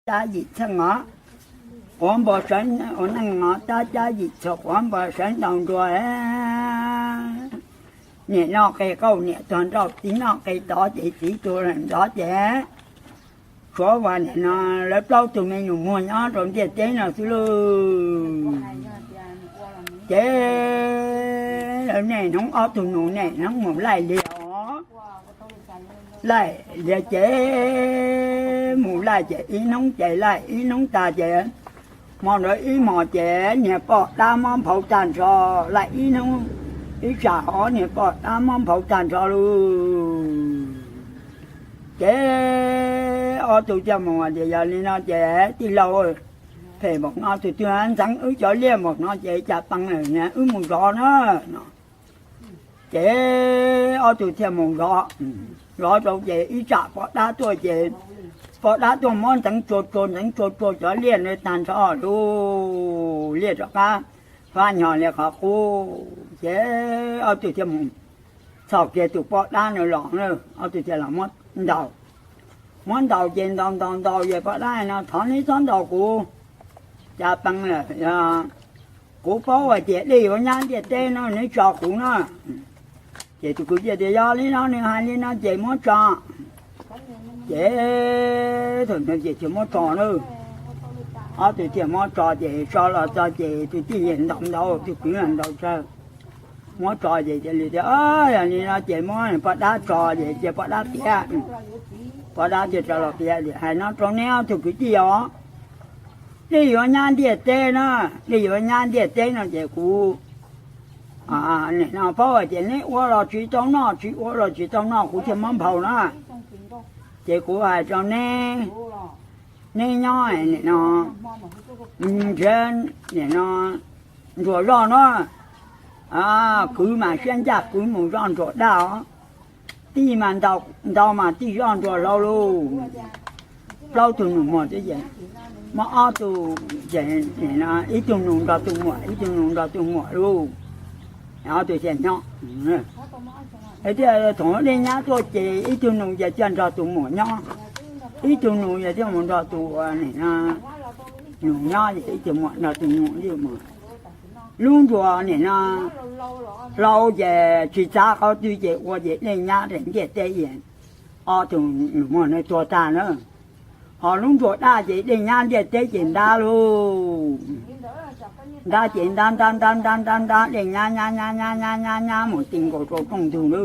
cab yim txheej os, quav npua sawv ua neej os, tab cab yim txheej quav npua sawv ntaus nruas. Niam noj qe qauj niam tuag nrauj, txiv noj qe tod ces txiv tuag nrov ces, suav vas niam no lawv plaub tug me nyuam muag nyob rau ntiaj teb no xwb lauj. Ces lawv niaj hnub ob tug nus niaj hnub mus laij liaj os, laij liaj ces mus laij ces ib hnub ces laij ib hnub tag ces, hmo ntawd ib hmos ces niag poj dab mob nphau tag nrho, laij ib hnub ib tsam os niag poj dab mob nphau tag nrho lauj. Ces ob tug thiaj mus tias yog li no ces tij laug, phem npaum no tus twg ntxeev wb cov liaj npaum no ces cas pee lawm, wb mus zov na no. Ces ob tug thiaj mus zov, zov rau ces ib tsam poj dab tuaj ces, poj dab tuaj muab ntxeev tsua tsua ntxeev tsua tsua cov liaj ntawd tag nrho lauj, liaj rov qab fab nyo li qhov qub. Ces ob tug thiaj mus txhom kiag tus poj dab no los, ob tug thiaj los muab ntaus. Muab ntaus ces ntaus ntaus ntaus ces poj dab no thov neb txhob ntaus kuv, cas pee lawm, kuv paub hais tias dej yuav nyab ntiaj teb no neb tso kuv na. Ces tus kwv tij tias yog li no nws hais li no ces muab tso. Ces thaum ntawd ces thiaj muab tso na. Ob tug thiaj muab tso ces tso los txog ces tus tij ntaus ntaus, tus kwv ntaus tsawg, muab tso ces cia li tias yog li no ces muab poj dab tso ces cia poj dab tiav. Poj dab thiaj rov los tias hais no rau neb ob tug kwv tij os, dej yuav nyab ntiaj teb na, dej yuav nyab ntiaj teb no ces kuv nim no paub hais tias neb ua los tsis tau noj, tsis ua los tsis tau noj, kuv thiaj muab nphau na. Ces kuv hais rau neb, neb nyob nim no nrhiav nim no ntsuas zoj na, kwv mas siab ncaj kwv mus zoj ntsuas daj os. Tij mas ntau mas tij zoj ntsuas hlau lauj. Plaub tug nus muag xwb ces muab ob tug, ces ib tug nus nrog tus muam, ib tug nus nrog tus muam lauj. Ob tug thiaj nyob. Thiaj thaum dej nyab tuaj ces ib tug nus ces thiaj nrog tus muam nyob, ib tug nus ces thiaj mus nrog tus nus nyob, ces ib tug muam nrog tus nus mus. Lub nruas nim no hlau ces tsis txav qhov twg ces ua ces dej nyab rau ntiaj teb es ob tug nus muag no tuag tag na. Ho lub nruas daj ces dej nyab ntiaj teb ces ntab lauj. Ntab ces ntab ntab ntab ntab ntab ntab dej nyab nyab nyab nyab nyab nyab nyab mus ti nkaus rau rooj ntug na.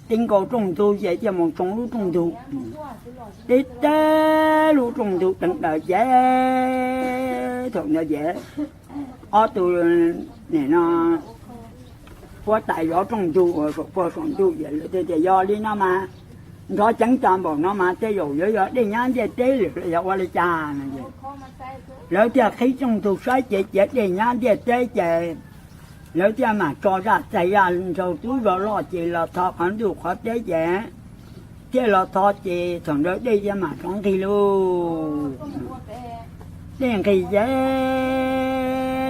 Ti nkaus rooj ntug ces thiaj mus tsoo lub rooj ntug. Tib teb lub rooj ntug deev daws ces thaum ntawd ces ob tug nim no huab tais zov rooj ntug uas saum pog saum ntuj ces lawv thiaj tias yog li no mas nrov ceev tas npaum no mas tej zaum yuav yog dej nyab ntiaj teb lawm los yog ua li cas no es lawv thiaj qhib rooj ntug saib ces ciav dej nyab ntiaj teb ces lawv thiaj mam tso zaj txais zaj nraug tub zog loj ces los tho qhov ntuj qhov teb ces thiaj los tho ces thaum ntawd dej thiaj mam rov nqig lauj. Dej nqig ces,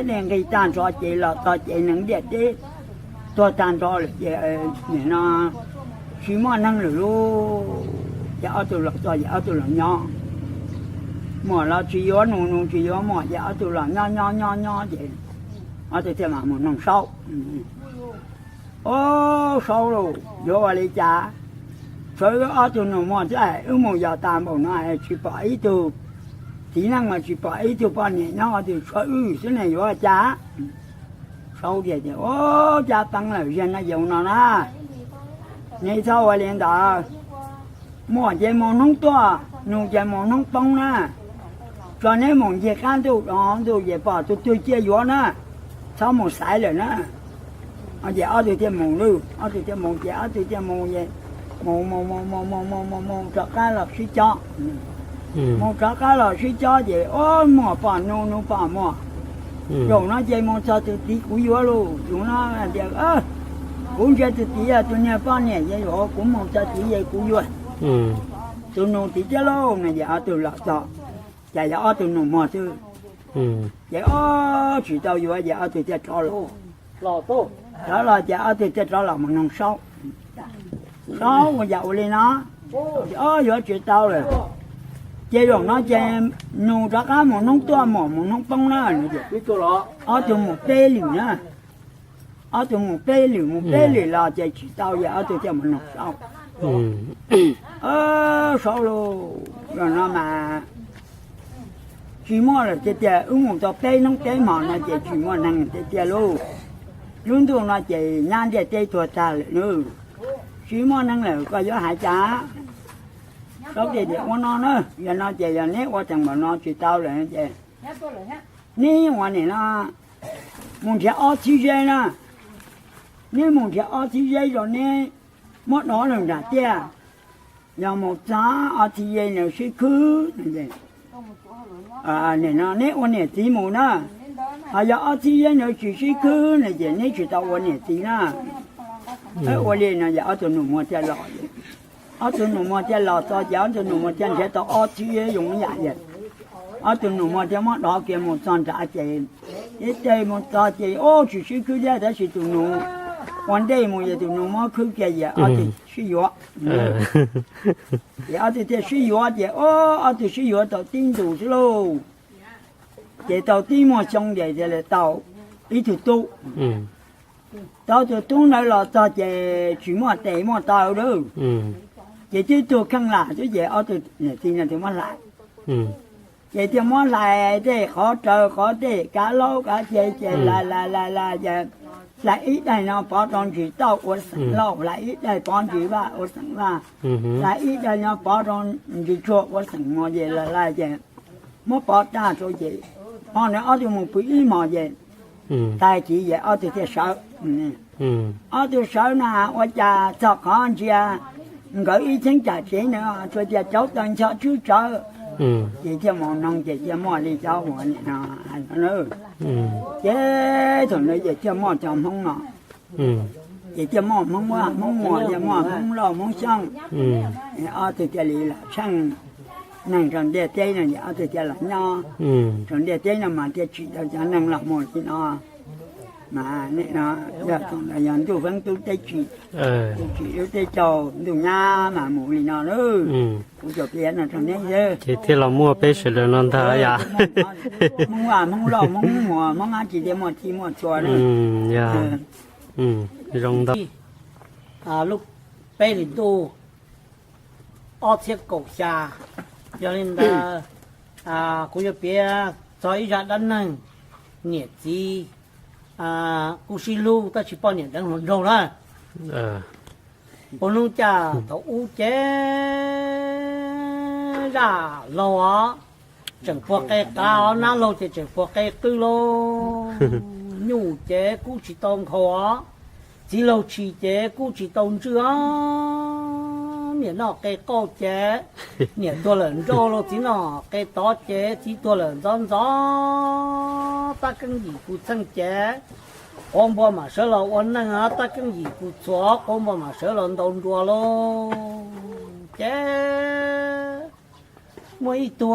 dej nqig tag nrho ces los txog ces neeg ntiaj teb tuag tag nrho lawm ces nim no tsis muaj neeg lawm lauj. Ces ob tug los txog ces ob tug los nyob, muam los tsis yuav nus, nus tsis yuav muam ces ob tug los nyob nyob nyob nyob ces ob tug thiaj mam mus noog Saub. Au, Saub lauj, yuav ua li cas? Tshuav wb ob tug nus muag xwb, wb mus yos tas npaum no tsis pom ib tug txiv neej los tsis pom ib tug poj niam nyob, tus tshuav wb xwb ne, yuav ua cas? Saub tias, Au, cas teev lawm, zaum no, zaum no na, neb txhob ua li ntawd. Muam ces mus hnub tuaj, nus ces mus hnub poob na. Tso neb mus ncig qab ntuj, ntuj ces pom tus twg cia yuav na, txhob mus xaiv lawm na. Ces ob tug thiaj mus lauj, ob tug thiaj mus ces ob tug thiaj mus es mus mus mus mus mus mus mus mus rov qab los sib cob. Mus rov qab los sib cob ces, Au, muam pom nus, nus pom muam. Zaum no ces mus txog tus txiv kuv yuav lauj. Tus no tias, Kuv ntsia tus txiv yog tus niag poj niam ces kuv mus txog txiv ces kuv yuav. Tus nus txiv thiab lauj no ces ob tug los txog, cas yog ob tug nus muag xwb. Ces ob tsis tau yuav ces ob tug thiaj rov los. Rov los ces ob tug thiaj rov los mus noog Saub, Saub, ua cas ua li no? Ces, Au, yuav tsis tau lawm. Ces zaum no ces nug rov qab mus hnub tuaj mom mus hnub poob na. Ob tug mus peb lwm na, ob tug mus peb lwm mus peb lwm los ces tsis tau, yog ob tug thiaj mus nug Saub. Saub lauj, zaum no mas tsis muaj lawm tiag tiag, wb mus tau peb hnub peb hmo no ces tsis muaj neeg tiag tiag lauj. Lub ntuj no ces nyab ntiaj teb tuag tag lawm nawb, tsis muaj neeg lawm, koj yuav hais cas? Saub tias, ua no na, yog no ces yog neb ua tseem npaum no tsis tau lawm ces neb ua nim no mus nrhiav ob txhib zeb na, neb mus nrhiav ob txhib zeb rau neb muab dov lug nram tiaj, yog mus txog ob txhib zeb na sib khwb, nim no neb ua niam txiv mus na, ho yog ob txhib zeb na tsis sib khwb na ces neb tsis tau ua niam txiv na. Ua li no ces ob tug nus muag thiaj los, ob tug nus muag thiaj los txog ces ob tug nus muag thiaj nrhiav tau ob txhib zeb zoo ib yam li, ob tug nus muag thiaj muab dov kiag mus txog nrad ces ib teg mus txog ces ub tsis sib khwb thiab, tab sis tus nus ua ntej mus ces tus nus muab khwb kiag ces ob tug sib yuav. Ces ob tug thiaj sib yuav ces ub ob tug sib yuav tau tib ntus xwb lauj, ces tau tib muaj xyoo ces thiaj li tau ib tug tub. Tau tus tub ntawd los txog ces tsis muaj tes muaj taw lawm, ces tib tug kheej lam xwb ces ob tug niam txiv no thiaj muab hlais. Ces thiaj muab hlais tej qhov rawv qhov tej kav laub kav ceg ces hlais hlais hlais hlais ces hlais ib daig no pov rau Ntsis Tauj ua xeem Lauj, hlais ib daig pov Ntsis Vaj ua xeem Vaj, hlais ib daig no pov rau Ntsis Tsuag ua xeem Muas ces hlais hlais ces muab pov tag rau ces ho nws ob tug mus pw ib hmos ces tag kis ces ob tug thiaj sawv. Ob tug sawv na ua cas txog qhov ntsia nkawd ib cheeb tsam tsev na tsuas tias cauv taws ncho tswb tsawv, ces thiaj mus noog ces thiaj muaj li cov uas nim no hais no na. Ces thaum ntawd ces thiaj muaj cov Hmoob no, ces thiaj muaj Hmoob Vaj Hmoob Muas thiaj muaj Hmoob Lauj Hmoob Xyooj. Ob tug thiaj li los tsheej neeg rau ntiaj teb no ces ob tug thiaj los nyob rau ntiaj teb no mas thiaj tsim tau cov neeg los mus li no. Mas nim no yog thaum ntawd yog ntuj feeb tub teb tsim, tub tsim lub teb chaws ntuj nyab mas mus li no lawm. Kuv tsuas piav no rau neb xwb. Ces thiaj los muaj peb sawv daws no ntag yom. Hmoob Vaj Hmoob Lauj Hmoob Muas Hmoob dab tsi thiaj muaj txhij muaj txhua na. Zoo ntau. Lub peb hlis ntuj ob txhiab kaum xya. Yog li ntawd kuv yuav piav txog ib zaj dab neeg niam txiv kuj sib hlub tab sis poj niam deev hluas nraug na. Ua hnub cas thaum ub ces zaj laug os tseem puag qe qav os, nab laug ces tseem puag qe qwj lauj. Nyuj ces kuj tsis tau nkhaus os, txiv laug tshis ces kuj tsis tau ntswj os. Niam noj qe qauj ces niam tuag lawm nrauj lauj, txiv noj qe tov ces txiv tuag lawm ntxov ntxov. Tab keeb yim kuv txheej ces quav npua mam sawv los ua neej, tab keeb yim kuv txhuav quav npua mam sawv los ntaus nruas lauj. Ces muaj ib tug,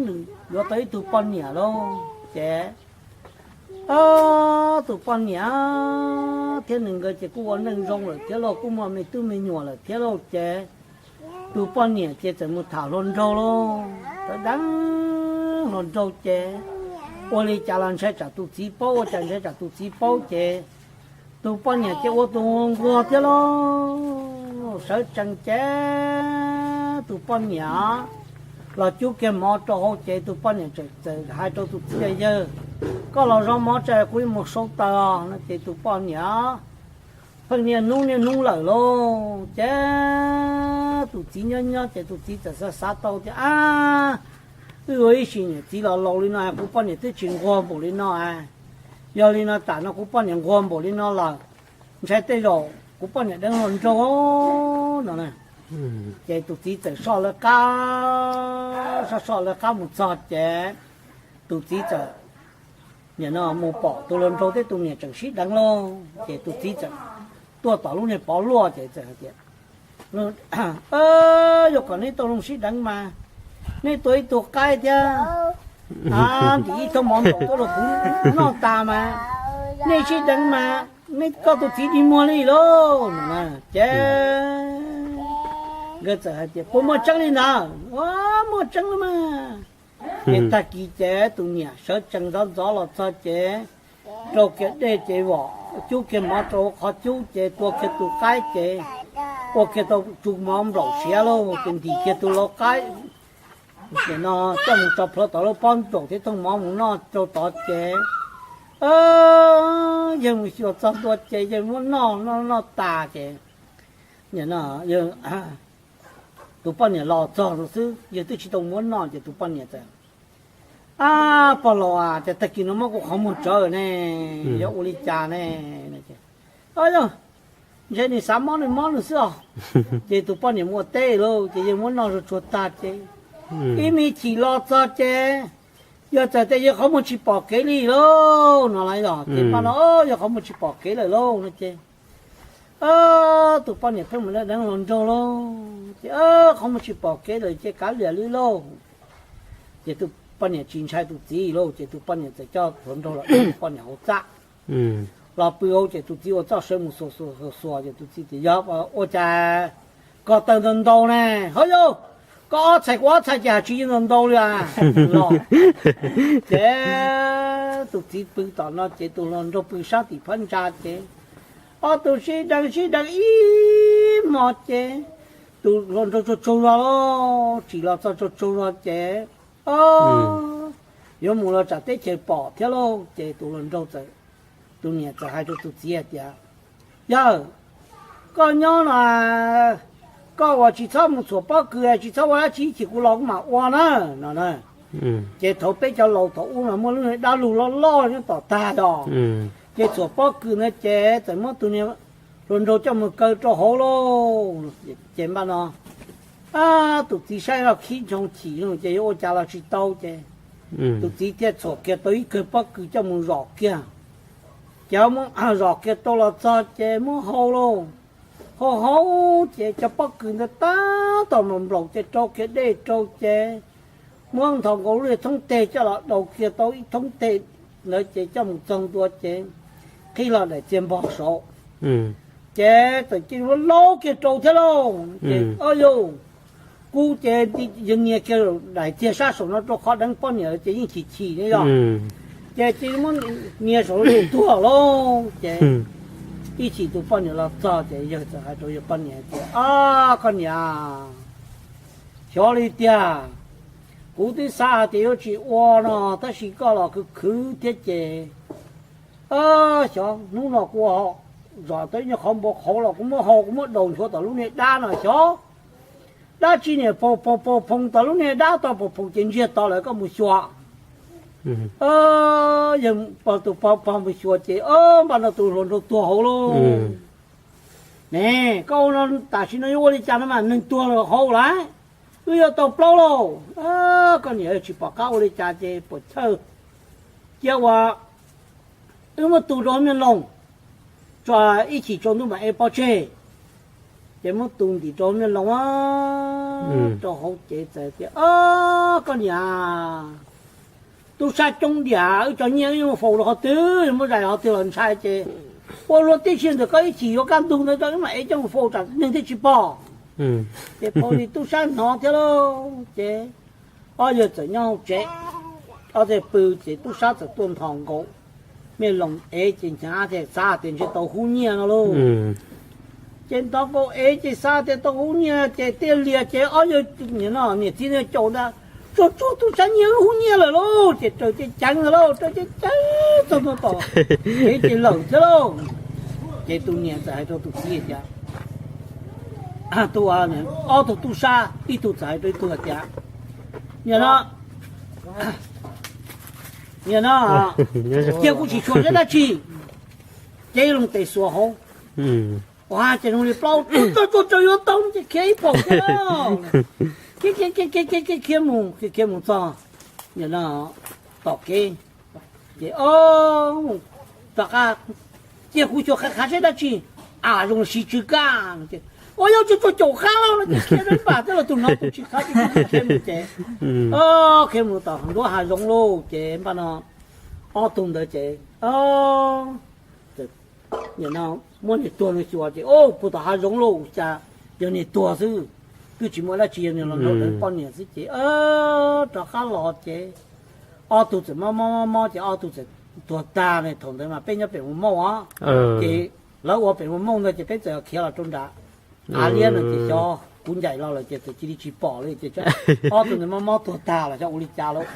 nws yuav tau ib tug poj niam lauj. Ces tus poj niam thiab nws nkawd ces kuj ua neej zoo lawm thiab lauj, kuj muaj me tub me nyuam lawm thiab lauj. Ces tus poj niam ces txawm mus tham hluas nraug lauj, txawm deev hluas nraug ces ua li cas los ntshai tsam tus txiv paub, ua cas ntshai tsam tus txiv paub ces tus poj niam ces ua tus nquag thiab lauj. Sawv tsees ces tus poj niam los cub kiag mov rau hauv ces tus poj niam txawm hais rau tus txiv tias, yawg, koj los zov mov tso kuv yuav mus sau taws os no. Ces tus poj niam pheej niaj hnub niaj hnub lawm lauj. Ces tus txiv nyob nyob ces tus txiv txawm xav xav tau tias, ab, wb ua ib sim niam txiv los laus li no, kuv poj niam twb tsis nquag npaum li no. Yog li no tam no kuv poj niam nquag npaum li no lawm, ntshai tej zaum kuv poj niam deev hluas nraug no. Ces tus txiv txawm soj lawv qab, soj soj lawv qab mus txog ces tus txiv txawm nim no mus pom tus hluas nraug thiab tus niam tseem sib deev lauj. Ces tus txiv txawm tuaj tom lub niag pov luaj ces txawm hais tias, yog kom neb tau zoo sib deev mas neb tua ib tug qaib thiab ntim ib thooj mov nplaum tuaj rau kuv noj tas mas neb sib deev mas neb koj tus txiv dig muag li lauj. Ces Nkawd txawm hais tias, puas muaj tseeb li ntawd? Ua, muaj tseeb li mas. Ces tag kis ces tus niam sawv tsees ntxov ntxov los txog ces rau kiag dej ces vom, cub kiag mov rau qhov cub ces tua kiag tus qaib ces ua kiag tau tsu mov nplaum siav lauj, ces ntim kiag tus lau qaib no coj mus tso plhuav tom lub pob nraum thiab thooj mov mus noj rau tod ces yawg mus xyuas txog ntua ces yawg muab noj noj noj tas ces tus poj niam los txog xwb yawg twb tsis tau muab noj ces tus poj niam txawm, ab, pog laus, ces tag kis no muab kuv qhov muag tsawv ne, yuav ua li cas ne? Yog, ntshe nws xav mob nws mob nws xwb os. Ces tus poj niam mus ua teb lauj ces yawg muab noj zuj tsuag tag ces ib me chim los txog ces yawg txawm tias yawg qhov muag tsis pom kev li lauj no los ces pab no yawg qhov muag tsis pom kev lawm lauj no ces tus poj niam pheej mus deev hluas nraug lauj ces qhov muag tsis pom kev lawm ces kav liam li lauj. Ces tus poj niam tsis ntshai tus txiv lauj ces tus poj niam txawm coj hluas nraug los deev tus poj niam hauv txaj los pw hauv ces tus txiv ua txoj saw mus xuas xuas xuas ces tus txiv tias, yog ua cas koj taw ntau ntau ne? Hov yauj, koj ob txhais kuv ob txhais ces haj tsis yeej ntau ntau li los. Ces tus txiv pw tom no ces tus hluas nraug pw sab tim phab ntsa ces ob tug sib deev sib deev ib hmo ces tus hluas nraug tsaug tsaug zog lauj, tsim los txog tsaug tsaug zog ces yuav mus los tsam teb chaws pom thiab lauj ces tus hluas nraug txawm, tus niam txawm hais rau tus txiv hais tias, yawg, koj nyob no koj ua tsis txhob mus txhuam pob kws tsis txhob ua dab tsi, ib chim kuv los kuv mam ua na no na. Ces thaum peb cov laus thaum ub mas muaj lub niag dab lug loj loj nyob tom tag os, ces txhuam pob kws na ces txawm muab tus niag hluas nraug coj mus kaw rau hauv lauj. Ces npaj no tus txiv saib los khib ntsoo chim ces yuav ua cas los tsis tau ces tus txiv thiaj txhuam kiag tau ib kawg pob kws coj mus zom kiag. Ces muab zom kiag tau los txog ces muab hau lauj. Hau hau ces cov pob kws ntawd tab tom nplaum nplaum ces rau kiag dej rau ces muab nthos nkaus lub niag thoob teg coj los daus kiag tau ib thoob teg ntawd ces coj mus txog ntua ces qhib los daim txiag npog saud ces txawm cia li muab laub kiag rau thiab lauj. Ces o yauj, kub ces yawg nias kiag daim txiag sab saum no rau qhov deev poj niam ces yeej chim chim ne yog. Ces cia li muab nias saum lub niag tuag lauj ces ib chim tus poj niam los txog ces yawg txawm hais rau yawg poj niam tias, o, koj niam, xyov li tiag, kuv twb xav hais tias yuav tsis ua no tab sis koj los khwv khwv thiab ces xyov hnub no kuv zom tau ib nyuag qhov npua qhauv los kuv muab hau kuv muab daus nchuav tom lub niag dab no xyov dab tsi niam pau pau pau phoov tom lub niag dab tau pau phoov ces ntsiag to lawm koj mus xyuas. Yawg tus pog mus xyuas ces npaj no tus hluas nraug tuag hauv lauj. Ne, koj ua no tam sim no yuav ua li cas no mas neeg tuag lawm hauv lawm, wb yuav tau plaub lauj. Koj niam tsis pom qab ua li cas ces puas chawj cia ua wb muab tu rau hauv me loos, tso ib chim tsaus ntuj mam ev pov tseg. Ces muab tu ntim rau hauv me loos rau hauv ces txawm tias, o, koj niam, tub sab coob diam, wb cov nyiaj wb yuav faus rau qhov twg, muab zais qhov twg los ntshai ces ua luag tib si ntawm koj ib chim yuav kaj ntug ntawd rau wb mam ev coj mus faus tsam neeg thiaj tsis pom. Ces pau li tub sab hnov thiab lauj ces ob yawg txawm nyob hauv tsev, ob tug pw ces tub sab txawm tuaj nthos nkaus me loos ev ces hnyav ces xav tias ntshe tau hub nyiaj no lauj. Ces nthos nkaus ev ces xav tias tau hub nyiaj ces tiaj lias ces ob yawg niam txiv no caum ntag, tsuag tsuag tub sab nyiag wb hub nyiaj lawm lauj. Ces raws cev ceev ntag lauj, raws cev ceev txog ntua tom kev ces lawm thiab lauj. Ces tus niam txawm hais rau tus txiv tias, tus, ob tug tub sab ib tug txawm hais rau ib tug hais tias, niam no, niam no, cia kuv tsis xyuas saib dab tsi, ces loos tes xuas hauv. Ua ces zoo li plaub tuaj tuaj tsaws yuav tau ces khiav ib phaum thiab lauj. Khiav khiav khiav khiav khiav khiav mus khiav khiav mus txog niam no tom kev ces rov qab, cia kuv xyuas qhab qhab saib dab tsi, a zoo siv tsw kaj no ces ua yog tsuag tsuag caum qab lauj no ces khiav rau ib pam thiab los tus hnov tus tsis qhab ces khiav mus ces khiav mus tom nruab hav zoov lauj ces npaj no ob tug ntawd ces niam no muab niag tuag no xyuas ces puag tom hav zoov lauj cas yog niag tuag xwb. twb tsis muaj dab tsi, yog nws los nrog deev poj niam xwb ces rov qab los ces ob tug txawm mob mob mob mob ces ob tug txawm tuag tag ne. Thaum ntawd mas peb nyob pem Mus Mauj os, ces lawv ua pem Mus Mauj ntag ces peb txawm khiav los rau nram Av Liab no ces xyov kuv ncaim los lawm ces txawm cia li tsis pom li ces ob tug ntawd mob mob tuag tag los xyov ua li cas lawm.